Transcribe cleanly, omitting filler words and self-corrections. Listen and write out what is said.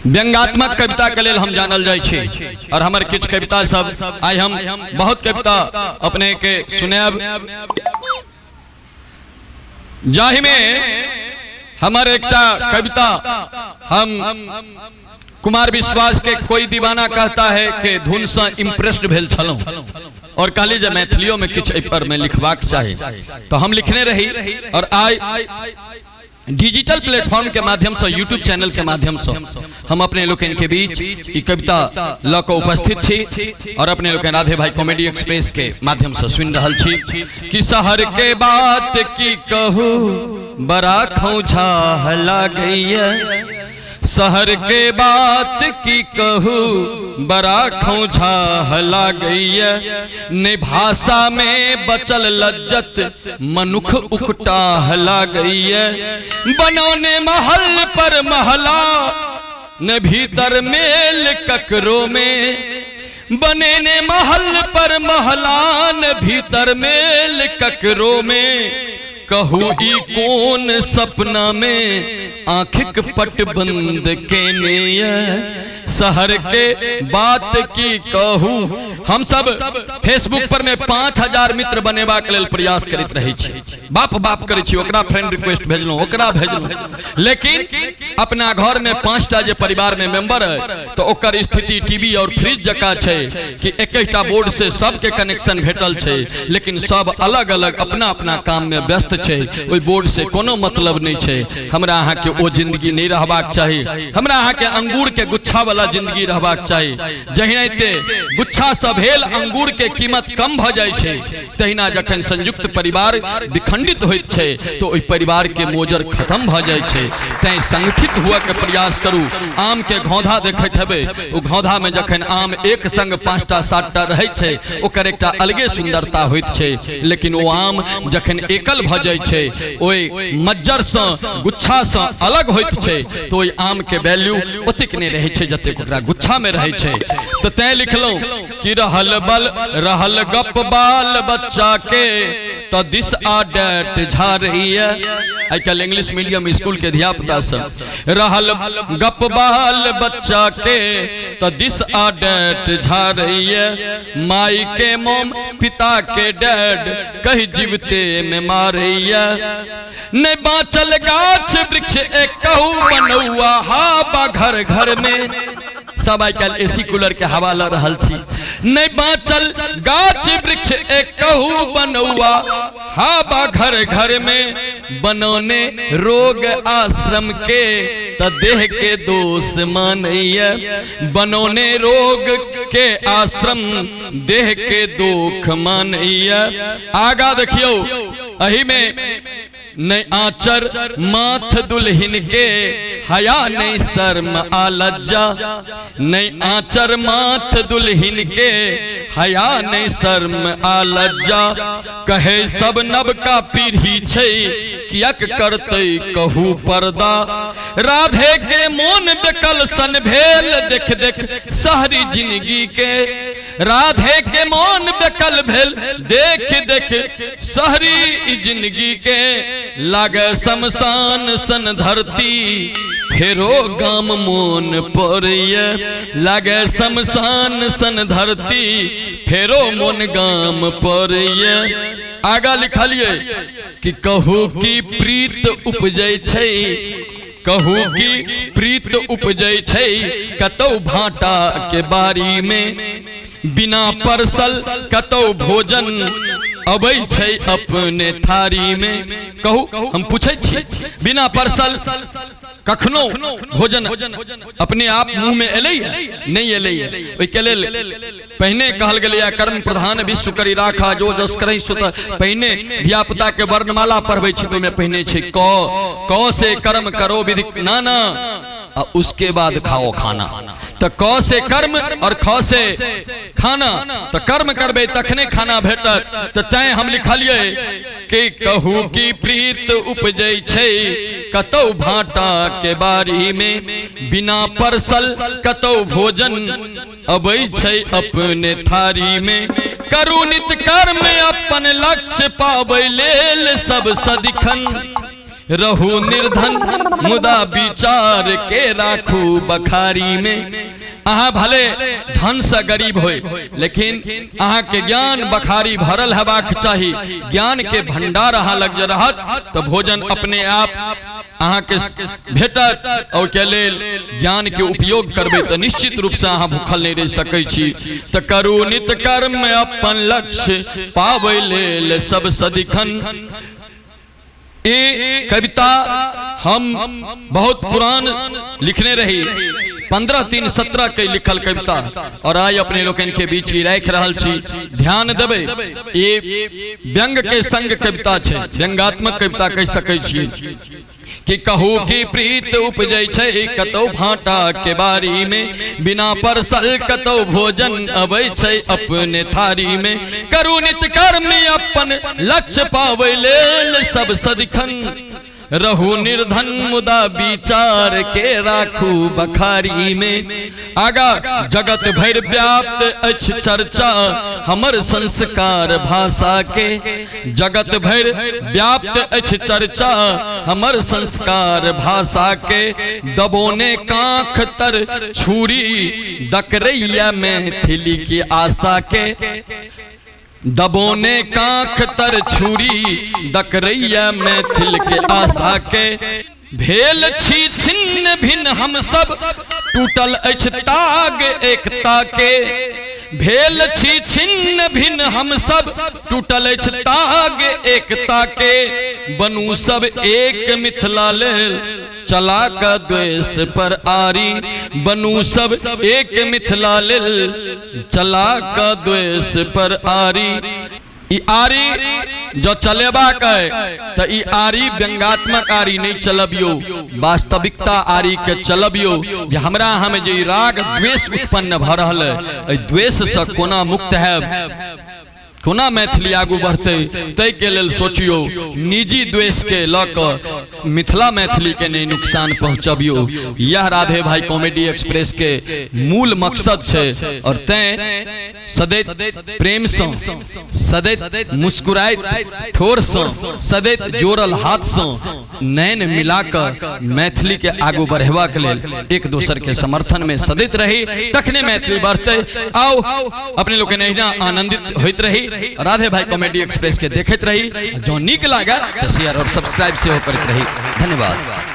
व्यंगात्मक कविता के लेल हम जानल जाइ छी और हमर किछु कविता सब आइ हम बहुत कविता अपने के सुनायब, जाहि में हमर एकटा कविता हम कुमार विश्वास के कोई दीवाना कहता है के धुन से इम्प्रेस्ड भेल छलहुँ और कहली जे मैथिलियों में किछु एहि पर में लिखबाक चाही, तो हम लिखने रही। और आइ डिजिटल प्लेटफॉर्म के माध्यम से, यूट्यूब चैनल के माध्यम से हम अपने लोकनि के बीच ई कविता ल के उपस्थित छी और अपने लोकनि राधे भाई कॉमेडी एक्सप्रेस के माध्यम से सुनि रहल छी कि शहर के बात की कहू बड़ा खौझा लागैया, शहर के बात की कहू बड़ा खौझा लागैया, ने भाषा में बचल लज्जत मनुख उकटाह लागैया, बनौने महल पर महला न भीतर मेल ककरो में, बनेने महल पर महला न भीतर मेल ककरो में, कहू ई कोन सपना में आँखिक पट बंद केने ये, शहर के बात की कहू। हम सब फेसबुक पर में 5000 मित्र बनेबाक लेल प्रयास करैत रहै छी, बाप बाप करै छी, ओकरा फ्रेंड रिक्वेस्ट भेजलहुँ, ओकरा भेजलहुँ, लेकिन अपना घर में 5टा जे परिवार में मेंबर है तो ओकर स्थिति टीवी और फ्रिज जकाँ छै कि एकटा बोर्ड से सबके कनेक्शन भेटल छै, लेकिन सब अलग अलग अपना अपना काम में व्यस्त छै, ओहि बोर्ड से कोनो मतलब नहीं छै। हमरा अहाँ के ओ जिंदगी नहीं रहबाक चाही, हमरा अहाँ के अंगूर के गुच्छा वाला जिंदगी रहबाक चाही। जहिनाते गुच्छा से भेल अंगूर के कीमत कम भ जाइ छै, तहिना जखन संयुक्त परिवार विखंडित होइत छै तो ओहि परिवार के मोजर खत्म भ जाइ छै। तैं संगठित हुआ के प्रयास करू। आम के घौधा देखैत हेबै, ओ घौधा में जखन आम एक संग 5टा 7टा रहै छै ओकर एकटा अलगे सुंदरता होइत छै, लेकिन ओ आम जखन एकल भ जाइ छै, ओहि मज्जर सँ गुच्छा सँ अलग होइत छै, तो ओहि आम के वैल्यू ओतेक नहि रहै छै जतेक ओकरा गुच्छा में रहै छै। तो तैं लिखलहुँ कि रहल बल रहल गप बाल बच्चा के तो दिस आ डेट झाड़ैया। आइ काल्हि इंग्लिश मीडियम स्कूल के धिया पुता सब रहल गप बाल बच्चा के तो दिस आ डेट झाड़ैया, माई के मोम पिता के डैड कही जीवते में मारैया, नहीं बाँचल गाछ वृक्ष एक कहू बनौआ हाबा घर घर में। सब आइ काल्हि एसी कूलर के हवा ल रहल छी। नहीं बाँचल गाछ वृक्ष एक कहू बनौआ हाबा घर घर में, बनौने रोग आश्रम के त देह के दोष मानैया, बनौने रोग के आश्रम देह के दुख मानैया। आगा देखियौ, एही में नहीं आचर माथ दुल्हन के हया नहीं शर्म आ लज्जा, नहीं आचर माथ दुल्हन के हया नहीं शर्म आ लज्जा, कहे सब नबका पीढ़ी छै कियक करतै कहू पर्दा, राधे के मोन बेकल सन भेल देख देख शहरी जिंदगी के, राधे के मोन बेकल भेल देख देख शहरी जिंदगी के, लागे शमशान सन धरती फेरो गाम मोन पड़ैया, लागे शमशान सन धरती फेरो मोन गाम पड़ैया। आगा लिखलिए कि कहू की प्रीत उपजै छै, कहू की प्रीत उपजै छै कतौ भाटा के बारी में, बिना परसल कतौ भोजन अबै छै अपने थारी में। कहू, हम पूछै छी, बिना परसल कखनो भोजन अपने आप मुंह में एलैया? नहीं एलैया। ओहिके लेल पहिने कहल गेलैया कर्म प्रधान विश्व करी राखा जो जस करई सुत। पहिने धिया पुता के वर्णमाला पढ़बै छी तो ओहिमे पहिने छै क, क से कर्म करो विधि ना ना, आ उसके बाद खाओ खाना। तो क से कर्म और ख से खाना, तो कर्म करबै तखने खाना भेटत। तो तैं हम लिखलिए कि कहू की प्रीत उपजै छै कतौ भाटा के बारी में, बिना परसल कतौ भोजन अबै छै अपने थारी में, करू नित कर्म अपन लक्ष्य पाबै लेल सब सदिखन, रहू निर्धन मुदा विचार के राखू बखारी में। अहाँ भले धन से गरीब होय, लेकिन अहाँ के ज्ञान बखारी भरल हेबाक चाही। ज्ञान के भंडार अहाँ लग जे रहत तो भोजन अपने आप अहाँ के भेटत। और के लेल ज्ञान के उपयोग करबै तो निश्चित रूप से अहाँ भूखल नहीं रह सकै छी। तो करू नित कर्म अपन लक्ष्य पाबै लेल सब सदिखन। ये कविता हम बहुत पुरान लिखने रही, 15/3/17 के लिखल कविता, और आइ अपने लोकनि के बीच ई राखि रहल छी। ध्यान देबै, ये व्यंग के संग कविता छै, व्यंगात्मक कविता कहि सकै छी। कि कहू कि प्रीत उपजै छै कतौ भाटा के बारी में, बिना परसल कतौ भोजन अबै छै अपने थारी में। करू नित कर्म अपन लक्ष्य पाबै लेल सब सदिखन, रहू निर्धन मुदा विचार के राखू बखारी में। आगा जगत भरि व्याप्त अछि चर्चा हमर संस्कार भाषा के, जगत भरि व्याप्त अछि चर्चा हमर संस्कार भाषा के। दबोने कांख तर छुरी दकरैया मैथिली की आशा के, दबोने कांख तर छुरी दकरैया मैथिल के आशा के। भेल छी छिन्न भिन्न हम सब टूटल अछि ताग एकता के, भेल छी छिन्न भिन्न हम सब टूटल अछि ताग एकता के। बनू सब एक मिथिला लेल चला क द्वेष पर आरी, बनू सब एक मिथिला लेल चला क द्वेष पर आरी। ई आरी जो चलेबाक है तो ई आरी व्यंगात्मक आरी नहीं चलबियो, वास्तविकता आरी के चलबियो। जे हमरा अहाँ में जे ई राग द्वेष उत्पन्न भ रहल है, एहि द्वेष से कोना मुक्त हैब, कोना मैथिली आगू बढ़तै, ताहि के लेल सोचियो। निजी द्वेष के लऽ कऽ मिथिला मैथिली के नहीं नुकसान पहुँचबियो। यह राधे भाई कॉमेडी एक्सप्रेस के मूल मकसद छै। और तैं सदैत प्रेम सँ, सदैत मुस्कुराइत ठोर सँ, सदैत जोड़ल हाथ सँ नैन मिला कऽ मैथिली के आगू बढ़ेबाक लेल एक दोसर के समर्थन में सदैत रही, तखने मैथिली बढ़तै। आउ अपने लोकनि एहिना आनंदित होइत रही, राधे भाई कॉमेडी एक्सप्रेस के देखैत रही। जँ नीक लागल तऽ शेयर और सब्सक्राइब सेहो करैत रही। धन्यवाद।